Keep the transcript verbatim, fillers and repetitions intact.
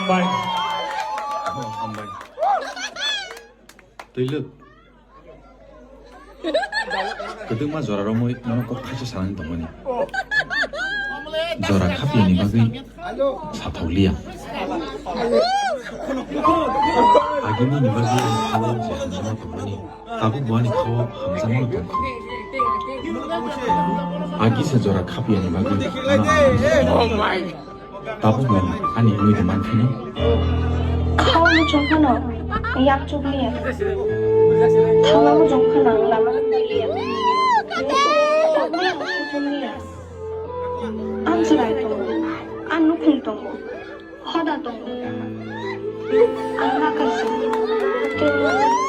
Hambai. Oh, hambai. Twi lwk. Kwdwkma jora romwi nono kok thaisa sanani tongmani. Jora khapiyani bagwi sathokliya. Agini ni bagwi ang khao je hamjakma tongmani. Tabuk bo ani khao hamjakmano tongkha. Agi se jora khapiyani bagwi ano ang Tabuk bo ani wngwi tongmani phino. Khao muchung phano yakchuk liya. Thangma muchung phano lama liya. Tabuk ang suchung liya. Ang chwrai tongo. Ang nukhung tongo. Hoda tongo. Ang ma kaisa.